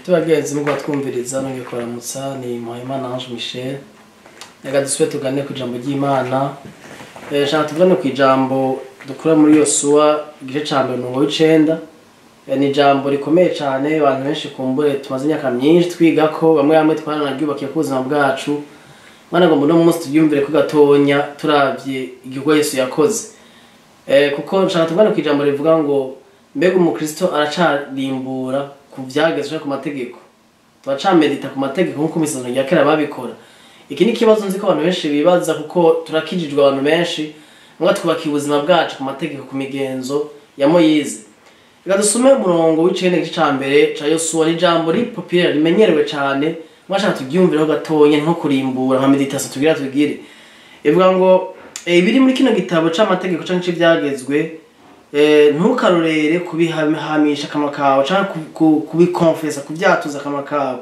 Tubagenzi muko twumviriza nongeye kubaramutsa ni Muhayimana Ange Michel. Reka dusubire tugane ku ijambo ry'Imana. Nshaka tugane ku ijambo dukura muri Yosuwa igice ca mbere umurongo w'icenda. Ni ijambo rikomeye cane abantu benshi kumbure tumaze imyaka myinshi twigako, bamwe bamwe twaranaryubakiye ku buzima bwacu. Mana ngo uno munsi turyumvire ko gatonya turavye igikorwa Yesu yakoze. Kuko nshaka tugane ku ijambo rivuga ngo mbega umukristo aracarimbura ku vyagezwe ku mategeko, turacamedita ku mategeko nkuko imisanzu ya kera babikora. Iki ni ikibazo nzi ko abantu benshi bibaza kuko turakijijwe abantu benshi ngo twubakiye ubuzima bwacu ku mategeko, ku migenzo ya Moyize. Reka dusome umurongo w'icenda igice ca mbere ca Yosuwa. Ni ijambo ripopulaire rimenyerewe cane, mwashaka turyumvireho gatonya nko kurimbura nka meditation tugira tugire. Ivuga ngo ibiri muri kino gitabo c'amategeko canke c'ivyagezwe, ntukarorere kubihamisha akanwa kawe canke kubikonfesa, kuvyatuza akanwa kawe,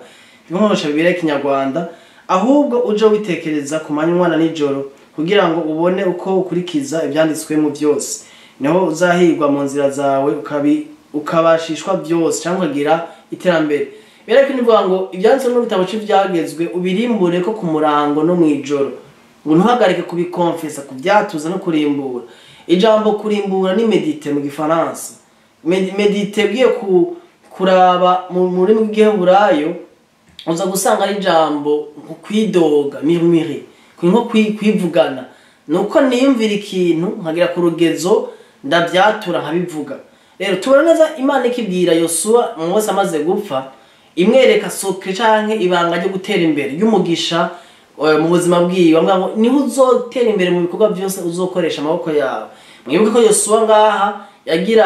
nkoresha Bibiliya y'ikinyarwanda, ahubwo uje witekereza ku manywa na nijoro kugira ngo ubone uko ukurikiza ivyanditswemo vyose, niho uzahirwa mu nzira zawe ukabashishwa byose cyangwa ukagira iterambere. Rero ko nivuga ngo ivyanditswe mu gitabo c'ivyagezwe ubirimbure ko ku murango no mw'ijoro, ngo ntuhagarike kubikonfesa, kuvyatuza no kurimbura. Ijambo kurimbura ni medite mu gifaransa. Medite ugiye kuraba mu rurimi rw'igiheburayo uza gusanga ari ijambo nko kwidoga, murmure, nko kwivugana. Nuko niyumvira ikintu nkagira ku rugezo ndavyatura nkabivuga. Rero tubona neza Imana ikibwira Yosuwa Mose amaze gupfa, imwereka sokre canke ibanga ryo gutera imbere y'umugisha mu buzima bwiwe, avuga ngo niho uzotera imbere mu bikorwa byose uzokoresha amaboko yawe. Mwibuke ko Yosuwa ngaha yagira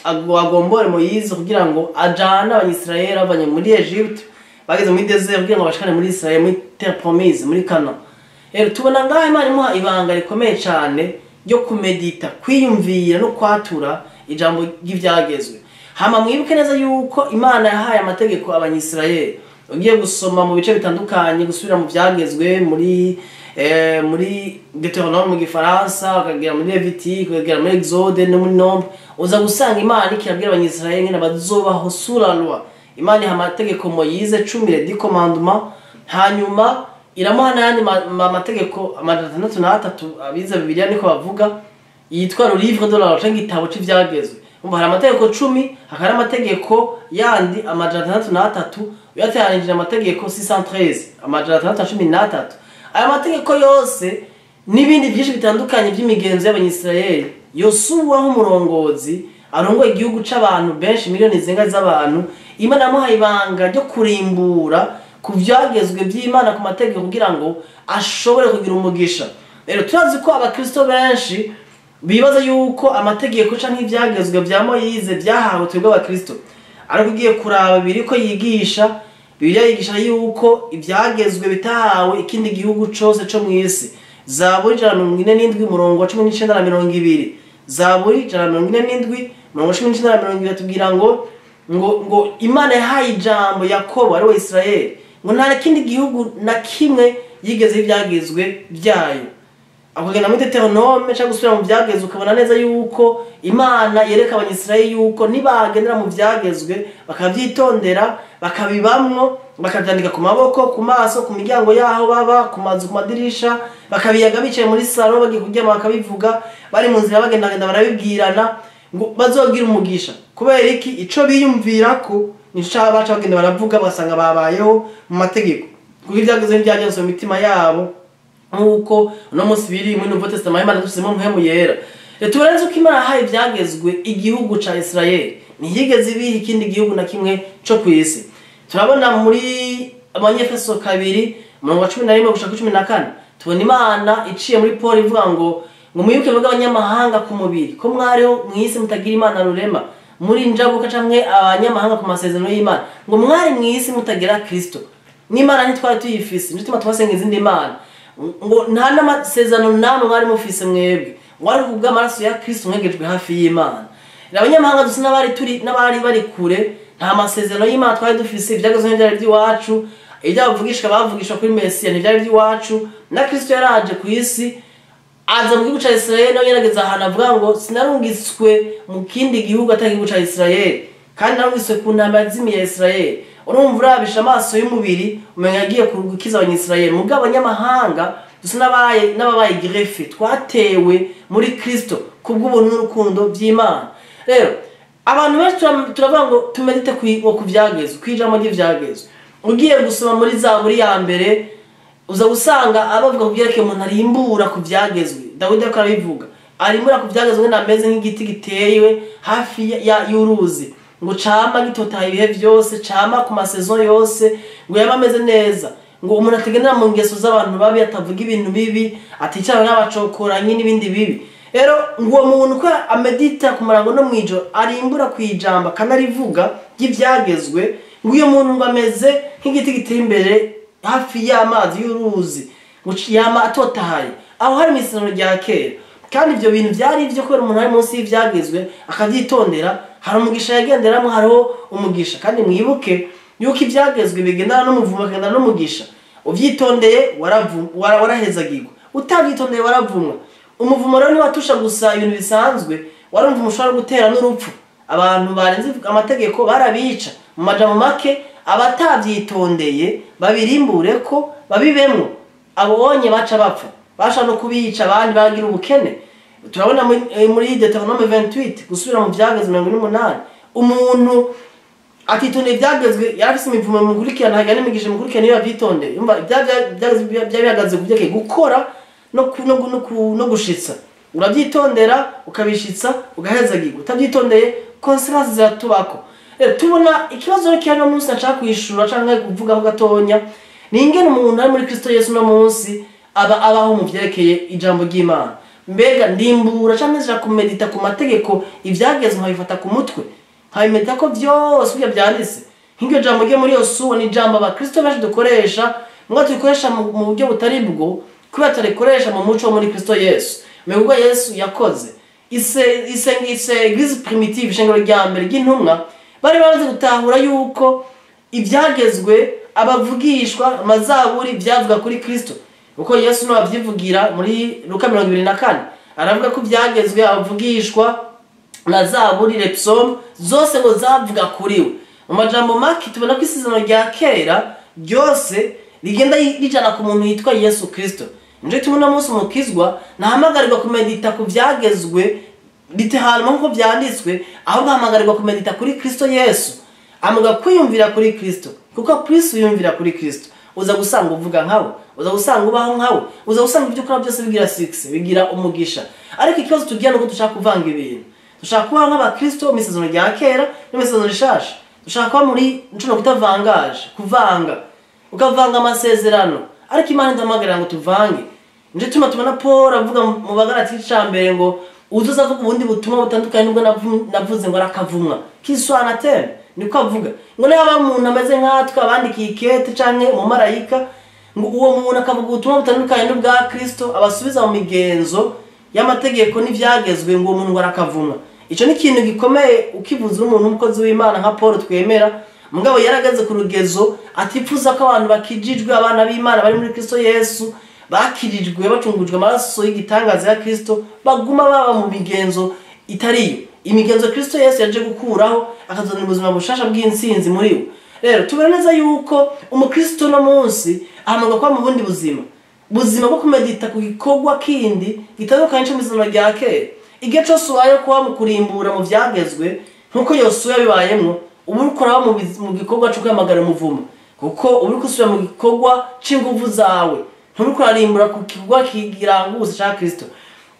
agombore Moyize kugira ngo ajane abanyisirayeli abavanye muri Egypte bageze muri desert kugira ngo bashikane muri Israel, muri terre promise, muri Canaan. Rero tubona ngaha Imana imuha ibanga rikomeye cane ryo kumedita, kwiyumvira no kwatura ijambo ry'ivyagezwe. Hama mwibuke neza yuko Imana yahaye amategeko abanyisirayeli. Ugiye gusoma mu bice bitandukanye, gusubira mu vyagezwe muri Deutéronome mu gifaransa, ukagera muri Lévitique, ukagera muri Exode no muri Nombre, uza gusanga Imana ikirabwira abanyisirayeli ngene bazobaho sous la loi. Imana iha amategeko Moyize 10, les 10 commandements, hanyuma iramuha n'ayandi mategeko 603 abize Bibiliya niko bavuga, yitwa le livre de la loi canke igitabo c'ivyagezwe. Umva hari amategeko 10, hakaba amategeko yandi 603, uyateranije amategeko 613, 613. Aya mategeko yose n'ibindi byinshi bitandukanye by'imigenzo y'abanyisirayeli, Yosuwa nk'umurongozi arongoye igihugu c'abantu benshi, miliyoni zinga z'abantu, Imana yamuhaye ibanga ryo kurimbura ku vyagezwe by'Imana ku mategeko kugira ngo ashobore kugira umugisha. Rero turazi ko abakristo benshi bibaza yuko amategeko canke ivyagezwe vya Moyize vyahawe twebwe abakristo, ariko ugiye kuraba biriko yigisha, Bibiliya yigisha yuko ivyagezwe bitahawe ikindi gihugu cose co mw'isi. Zaburi 147 umurongo wa 19 na 20. Zaburi 147 umurongo wa 19 na 20 atubwira ngo ngo Imana yahaye ijambo Yakobo ari we Israeli, ngo nta kindi gihugu na kimwe yigeze ivyagezwe byayo. Akugenda muri Deutéronome cyangwa gusubira mu vyagezwe ukabona neza yuko Imana yereka abanyisirayeli yuko nibagendera mu vyagezwe bakavyitondera, bakabibamwo, bakavyandika ku maboko, ku maso, ku miryango yaho baba, ku mazu, ku madirisha, bakabiyaga bicaye muri salo bagiye kuryama bakabivuga, bari mu nzira bagendagenda barabibwirana, ngo bazogira umugisha. Kubera iki? Ico biyumvira ko nico baca bagenda baravuga, basanga babayeho mu mategeko, kuko ivyagezwe ntivyagezwe mu mitima yabo nkuko uno munsi biri muri Nouveau Testament Imana dusemo mpemu yera. Rero tubona ko Imana yahaye ivyagezwe igihugu ca Israel, ntiyigeze ibiha ikindi gihugu na kimwe co kw'isi. Turabona muri Abanyefeso 2 umurongo wa 11 gushika 14, tubona Imana iciye muri Paul ivuga ngo mwibuke mwebwe abanyamahanga ku mubiri, ko mwariho mw'isi mutagira Imana rurema, muri njabuka canke abanyamahanga ku masezerano y'Imana, ngo mwari mw'isi mutagira Kristo. N'Imana ntitwari tuyifise, nico gituma twasenga izindi mana, ngo nta n'amasezerano namwe mwari mufise mwebwe, ngo ari kubw'amaraso ya Kristo mwegejwe hafi y'Imana. Abanyamahanga dusa n'abari turi n'abari bari kure, nta masezerano y'Imana twari dufise, ivyagezwe ntivyari ivy'iwacu, ivyabavugishwa bavugishwa kuri Mesiya ntivyari ivy'iwacu, na Kristo yaraje ku isi aza mu gihugu ca Israeli, nawe yarageze ahantu avuga ngo sinarungitswe mu kindi gihugu atari igihugu ca Israeli. Kandi narungitswe ku ntama yazimiye ya Israeli. Urumva urabisha amaso y'umubiri umenya agiye gukiza abanyisirayeli, mugabo abanyamahanga dusa n'ababaye greffe, twatewe muri Kristo kubw'ubuntu n'urukundo by'Imana. Rero abantu benshi turavuga ngo tumedite ku vyagezwe, kw'ijambo ry'ivyagezwe. Ugiye gusoma muri Zaburi ya mbere uza gusanga abavuga ku byerekeye umuntu arimbura ku vyagezwe. Dawidi ariko arabivuga, arimbura ku vyagezwe ngo ameze nk'igiti gitewe hafi y'uruzi, ngo cama gitotahaye ibihe vyose, cama ku masaison yose, ngo yaba ameze neza, ngo umuntu atagendera mu ngeso z'abantu babi, atavuga ibintu bibi, aticara n'abacokoranyi n'ibindi bibi. Rero ngo uwo muntu ko amedita ku murango no mwijoro, arimbura kwijamba kanarivuga ry'ivyagezwe, ngo uyo muntu ngo ameze nk'igiti giteye imbere hafi y'amazi y'uruzi, ngo yama atotahaye. Aho hari mu isezerano rya kera, kandi ivyo bintu vyari ivyo kubera umuntu ari munsi y'ivyagezwe akavyitondera, hari umugisha yagenderamo, hariho umugisha. Kandi mwibuke yuko ivyagezwe bigendana n'umuvumo, bikagendana n'umugisha. Uvyitondeye warahezagirwa, utavyitondeye waravumwa. Umuvumo rero ntiwatusha gusa ibintu bisanzwe, warumva ushobora gutera n'urupfu. Abantu barenze amategeko barabica. Mu majambo make, abatavyitondeye babirimbure ko babibemwo, abonye baca bapfa, basha no kubica, abandi bagira ubukene. Turabona muri Deuteronome 28 gusubira mu vyagezwe 48, umuntu atitondeye ivyagezwe yarafise imivumo mukurikirana, hagira n'imigisha mukurikirana iyo yavyitondeye. Yumva ivyagezwe kuvyekeye gukora no gushitsa. Uravyitondera ukabishitsa ugahezagirwa, utavyitondeye consequences ziratubako. Tubona ikibazo kiri no munsi nshaka kwishura canke kuvugaho gatonya, ni ingene umuntu ari muri Kristo Yesu no munsi aba abaho mu vyerekeye ijambo ry'Imana. Mbega ndimbura canke nja kumedita ku mategeko ivyagezwe nkabifata ku mutwe, nkabimedita ko vyose ibyo byanditse. Nk'iryo jambo ryo muri Yosuwa ni ijambo abakristo benshi dukoresha, mugabo turikoresha mu buryo butari bwo, kubera turikoresha mu muco wo muri Kristo Yesu. Mbega Yesu yakoze ise eglise primitive, ishengero rya mbere ry'intumwa, bari bamaze gutahura yuko ivyagezwe abavugishwa amazaburi byavuga kuri Kristo. Uko Yesu no avyivugira muri Luka 24 aravuga ko ivyagezwe abavugishwa na zaburi les psaumes zose ngo zavuga kuri we. Mu majambo make tubona ko isezerano rya kera ryose rigenda rijana ku muntu yitwa Yesu Kristo. Nje tubona umunsi umukizwa nahamagarirwa kumedita ku vyagezwe bitehanwa nkuko vyanditswe, ahubwo ahamagarirwa kumedita kuri Kristo Yesu. Amuga kwiyumvira kuri Kristo, kuko Kristo yumvira kuri Kristo uza gusanga uvuga nkawe, uza gusanga ubaho nkawe, uza gusanga ibyo ukora byose bigira success, bigira umugisha. Ariko ikibazo tugira nuko dushaka kuvanga ibintu. Dushaka kuba nk'abakristo mu isezerano rya kera no mu isezerano rishasha. Dushaka kuba muri ncuno kutavangaje, kuvanga, ukavanga amasezerano. Ariko Imana ndamagarira ngo tuvange. Nje tuma tubona Paul avuga mu Bagalati icambere ngo uzoza avuga ubundi butumwa butandukanye nubwo navuze ngo arakavumwa. Kiswa anathema niko avuga ngo niba umuntu ameze nkatwe abandikiye ikete canke mu marayika, ngo uwo muntu akavuga ubutumwa butandukanye n'ubwa Kristo abasubiza mu migenzo y'amategeko n'ivyagezwe, ngo uwo muntu ngo arakavumwa. Ico ni ikintu gikomeye ukivuza umuntu w'umukozi w'Imana nka Paul twemera, mugabo yarageze ku rugezo atipfuza ko abantu bakijijwe, abana b'Imana bari muri Kristo Yesu bakirijwe bacungujwe amaraso y'igitangaza ya Kristo, baguma baba mu migenzo itariyo. Imigenzo Kristo Yesu yaje gukuraho akazana ubuzima bushasha bw'intsinzi muri we. Rero tubona neza yuko umukristo no munsi ahamagara kwa mu bundi buzima, buzima bwo kumedita ku gikorwa kindi gitandukanye cyo mu izina rya kera. Igihe cyose ubaye kuba mu kurimbura mu vyagezwe nkuko Yosuwa yabibayemwo, uba uriko uraba mu gikorwa cyo kwamagara umuvumo, kuko uba uriko usubira mu gikorwa c'inguvu zawe, nturiko urarimbura ku gikorwa kiranguse ca Kristo.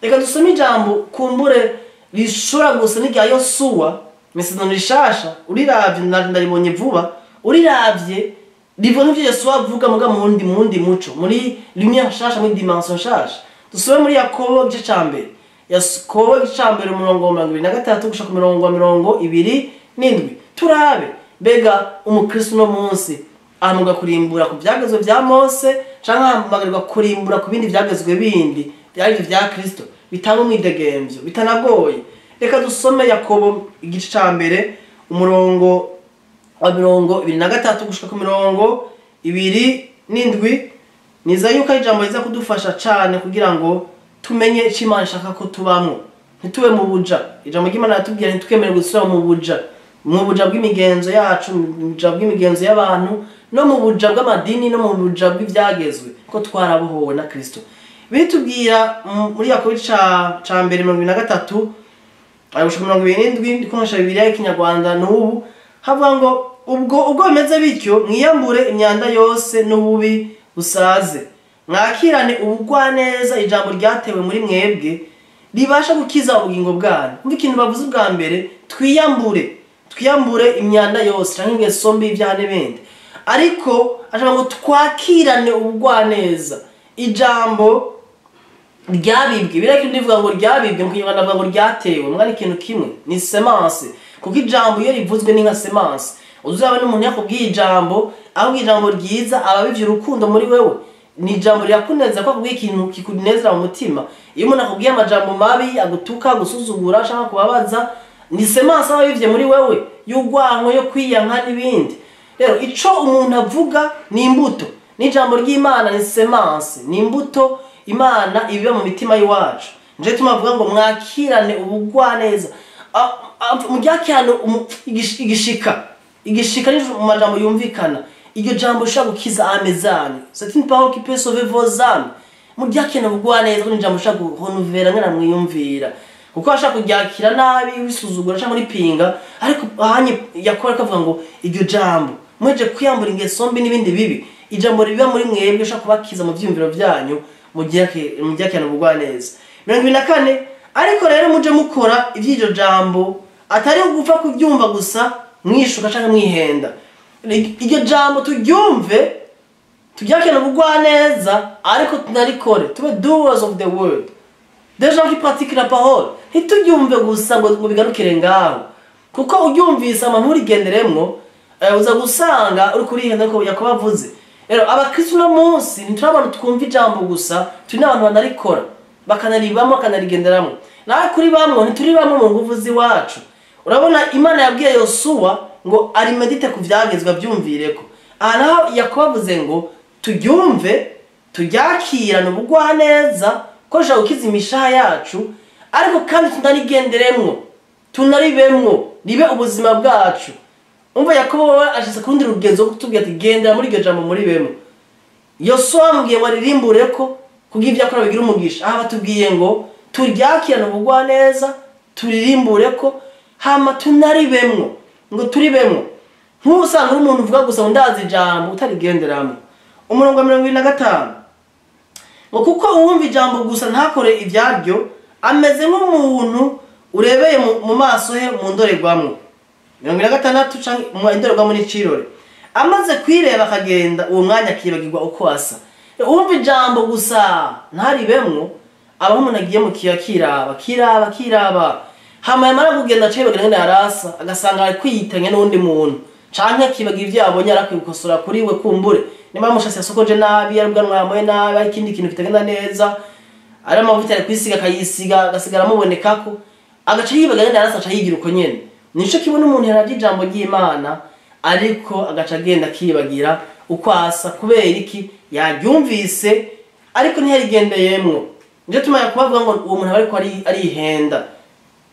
Reka dusome ijambo kumbure rishobora gusa n'irya Yosuwa mu isezerano rishasha. Uriravye ndaribonye vuba, uriravye rivuga nk'ivyo Yosuwa avuga muga mu wundi muco, muri lumière nshasha, muri dimension nshasha. Dusome muri Yakobo igice ca mbere, Yakobo igice ca mbere umurongo wa 23 gushika ku murongo wa 27. Turabe mbega umukristo no munsi ahamagara kurimbura ku vyagezwe vya Mose canke ahamagarirwa kurimbura ku bindi vyagezwe bindi byari vya Kristo bitanga umwidegemvyo bitanagoye. Reka dusome Yakobo igice ca mbere umurongo wa 23 gushika ku 27. Niza yuko ari ijambo riza kudufasha cane kugira ngo tumenye ico Imana ishaka ko tubamwo, ntitube mu buja. Ijambo ry'Imana riratubwira ntitwemere gusubira mu buja. Mu buja bw'imigenzo yacu, mu buja bw'imigenzo y'abantu, no mu buja bw'amadini, no mu buja bw'ivyagezwe, ko twarabohowe na Kristo. Bitubwira muri Yakobo ca mbere 23 gushika 27, ndikoresha Bibiliya y'Ikinyarwanda n'ubu, havuga ngo ubwo bimeze bityo mwiyambure imyanda yose n'ububi busaze, mwakirane ubugwaneza ijambo ryatewe muri mwebwe ribasha gukiza ubugingo bwanyu. Umva ikintu bavuze ubwa mbere, twiyambure imyanda yose canke ingeso mbi, ibyaha n'ibindi, ariko ashaka ngo twakirane ubugwaneza ijambo ryabibwe. Biriya kintu ndivuga ngo ryabibwe, mu Kinyarwanda bavuga ngo ryatewe, mbwa ni ikintu kimwe, ni semence, kuko ijambo iyo rivuzwe ni nka semence. Uzaba n'umuntu yakubwiye ijambo, ahubwo ijambo ryiza aba abivye urukundo muri wewe, ni ijambo rirakunezeza ko akubwiye ikintu kikunezera mu mutima. Iyo umuntu akubwiye amajambo mabi, agutuka, gusuzugura, ashaka kubabaza, ni semence aba abivye muri wewe y'urwanko, yo kwiyanka n'ibindi. Rero ico umuntu avuga ni imbuto, n'ijambo ry'Imana ni semence, ni imbuto Imana ibiba mu mitima y'iwacu. Nje tumavuga ngo mwakirane ubugwaneza, muryakirane igishika ni mu majambo yumvikana, iryo jambo rishobora gukiza âme zanyu. C'est une parole qui peut sauver vos âmes. Muryakirane ubugwaneza, ni ijambo rishobora guhonovera ngana mwiyumvira, kuko ashaka kuryakira nabi wisuzugura cyangwa uripinga. Ariko ahanye yakora akavuga ngo iryo jambo mweje kwiyambura ingeso mbi n'ibindi bibi, ijambo ribiba muri mwebwe rishobora kubakiza mu vyiyumviro vyanyu, muryakirane ubugwaneza. 24, ariko rero muje mukora ivy'iryo jambo, atari ugupfa kubyumva gusa mwishuka canke mwihenda. Iryo jambo turyumve, turyakirane ubugwaneza, ariko tunarikore, tube doers of the word, des gens qui pratiquent la parole. Ntituryumve gusa ngo bigarukire ngaho, kuko uryumvise ama nturigenderemwo, uza gusanga uri kurihenda. Ariko Yakobo avuze rero, abakristo uno munsi ntituri abantu twumva ijambo gusa, turi n'abantu banarikora, bakanaribamo, bakanarigenderamo. Nawe kuri bamwe ntituri bamwe mu nguvu z'iwacu. Urabona Imana yabwiye Yosuwa ngo arimédite ku vyagezwe, avyumvireko. Aha naho Yakobo avuze ngo turyumve, turyakirane ubugwaneza ko rishobora gukiza imishaha yacu, ariko kandi tunarigenderemwo, tunaribemwo, ribe ubuzima bwacu. Umva, Yakobo we ashitse ku rundi rugenzo rwo kutubwira ati gendera muri iryo jambo muribemwo. Yosuwa amubwiye ngo aririmbureko kugira ibyo akora bigira umugisha. Aha batubwiye ngo turyakirane ubugwaneza, turirimbureko, hama tunaribemwo, ngo turibemwo. Nk'usanga uri umuntu uvuga gusa ngo ndazi ijambo, utarigenderamo. Umurongo wa 25 ngo kuko uwumva ijambo gusa ntakore ivyaryo ameze nk'umuntu urebeye mu maso he mu ndorerwamwo. 26 canke mu indorerwamo n'icirore, amaze kwireba akagenda, uwo mwanya akibagirwa uko asa. Uwumva ijambo gusa ntaribemwo abaho umuntu agiye mu kiya kiraba kiraba kiraba, hama yamara kugenda aca yibagira ngene yarasa, agasanga ari kwiyitanya n'uwundi muntu, canke akibagira ivyo yabonye arakwiye gukosora kuri we. Kumbure nimba umushatsi yasokoje nabi, ari ubwanwa yamoye nabi, ari ikindi kintu kitagenda neza, ari amavuta ari kwisiga akayisiga agasigara amubonekako, agaca yibagira ngene yarasa, aca yigira uko nyene. Nico kibona umuntu yaravye ijambo ry'Imana ariko agaca agenda akibagira uko asa. Kubera iki? Yaryumvise ariko ntiyarigendeyemwo. Nico tumanya kubavuga ngo uwo muntu aba ariko arihenda,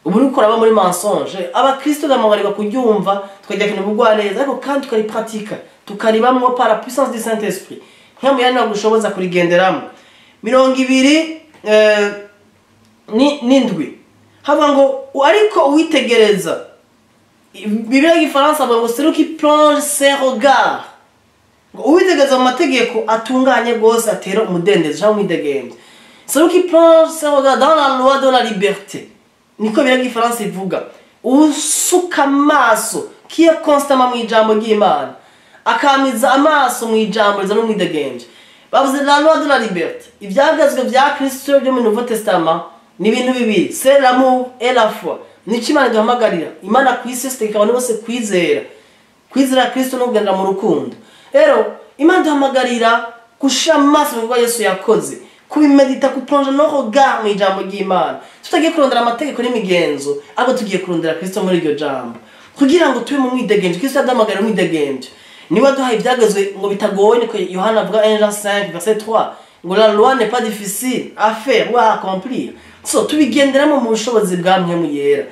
ubu uriko uraba muri mensonge. Abakristo gamagarirwa kuryumva, tukagira ikintu ubugwaneza, ariko kandi tukaripratika, tukaribamwo par la puissance du Saint Esprit, nka gushoboza kurigenderamo. 27 havuga ngo ariko uwitegereza, Bibiliya y'igifaransa avuga ngo celui qui plonge ses regards, ngo uwitegereza mu mategeko atunganye rwose atera umudendezo cyangwa umwidegemvyo. Celui qui plonge ses regards dans la loi de la liberté, niko Bibiliya y'igifaransa ivuga. Usuka amaso, qui est constamment mu ijambo ry'Imana, akamiza amaso mu ijambo rizana umwidegemvyo. Bavuze la loi de la liberté. Ivyagezwe vya Kristo byo mu Nouveau Testament ni ibintu bibiri, c'est l'amour et la foi. Nico Imana iduhamagarira. Imana ku isi yose itegeka abantu bose kwizera, kwizera Kristo no kugendera mu rukundo. Rero Imana iduhamagarira gushira amaso mu bikorwa Yesu yakoze, kubimedita, kuplonger nos regards mu ijambo ry'Imana, tutagiye kurondera amategeko n'imigenzo, ahubwo tugiye kurondera Kristo muri iryo jambo, kugira ngo tube mu mwidegemvyo. Kristo yaduhamagarira umwidegemvyo, niwe aduhaye ibyagezwe ngo bitagoye. Niko Yohana avuga, 1 Jean 5 verset 3, ngo la loi n'est pas difficile à faire ou à accomplir. So tubigenderamo mu bushobozi bwa Mpwemu Yera.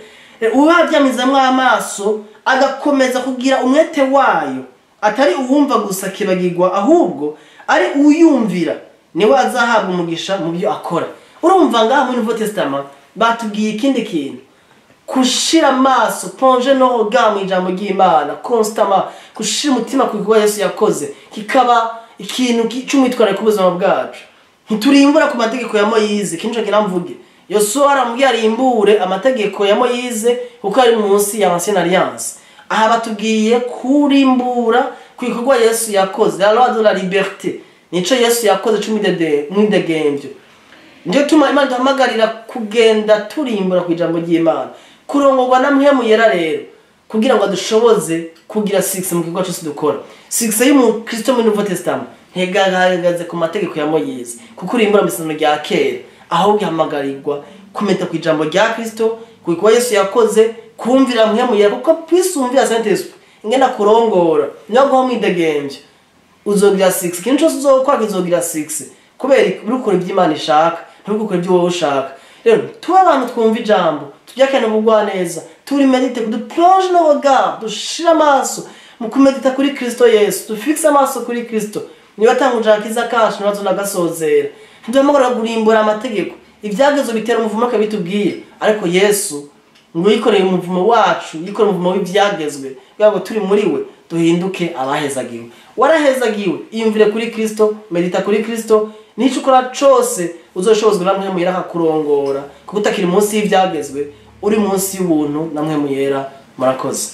Ubaryamizamwo amaso agakomeza kugira umwete wayo, atari uwumva gusa akibagirwa, ahubwo ari uyumvira, niwe azahabwa umugisha mu byo akora. Urumva ngaha muri Nouveau Testament batubwiye ikindi kintu: kushira amaso, plonger nos regards mu ijambo ry'Imana constamment, gushira umutima ku bikorwa Yesu yakoze, kikaba ikintu c'umwitwarariko ku buzima bwacu. Ntiturimbura ku mategeko ya Moyize. Kintu kigira mvuge, Yosuwa aramubwiye arimbure amategeko ya Moyize kuko ari munsi ya ancienne alliance. Aha batubwiye kurimbura ku bikorwa Yesu yakoze, la loi de la liberté, nico Yesu yakoze c'umwidegemvyo. Nico tuma Imana duhamagarira kugenda turimbura ku ijambo ry'Imana, kurongorwa na Mpwemu Yera rero, kugira ngo adushoboze kugira succès mu gikorwa cyose dukora. Succès y'umukristo muri Nouveau Testament ntigahagaze ku mategeko ya Moyize, kuko urimbura mu isezerano rya kera, ahubwo ihamagarirwa kumeta ku ijambo rya Kristo, ku bikorwa Yesu yakoze, kumvira Mpwemu Yera, kuko kwisumvira Saint Esprit ingena kurongora niyo guha mwidegemvyo, uzogira succès. Ikintu cyose uzokora kizogira succès, kubera uri gukora ibyo Imana ishaka, nturi gukora ibyo wowe ushaka. Rero tube abantu twumva ijambo, turyakane ubugwaneza, turi médite, du plonge nos regards, dushire amaso mu kumedita kuri Kristo Yesu, dufixe amaso kuri Kristo. Niba atanguje agakiza kacu, niba tunagasozera. Ntiduhamagara kurimbura amategeko. Ibyagezo bitera umuvumo, akabitubwira, ariko Yesu ngo yikoreye umuvumo wacu, yikoreye umuvumo w'ibyagezwe, kugira ngo turi muri we duhinduke abahezagiwe. Warahezagiwe, iyumvire kuri Kristo, medita kuri Kristo, nico ukora cose uzoshobozwa na Mpwemu Yera akakurongora, kuko utakiri munsi y'ibyagezwe, uri munsi y'ubuntu na Mpwemu Yera. Murakoze.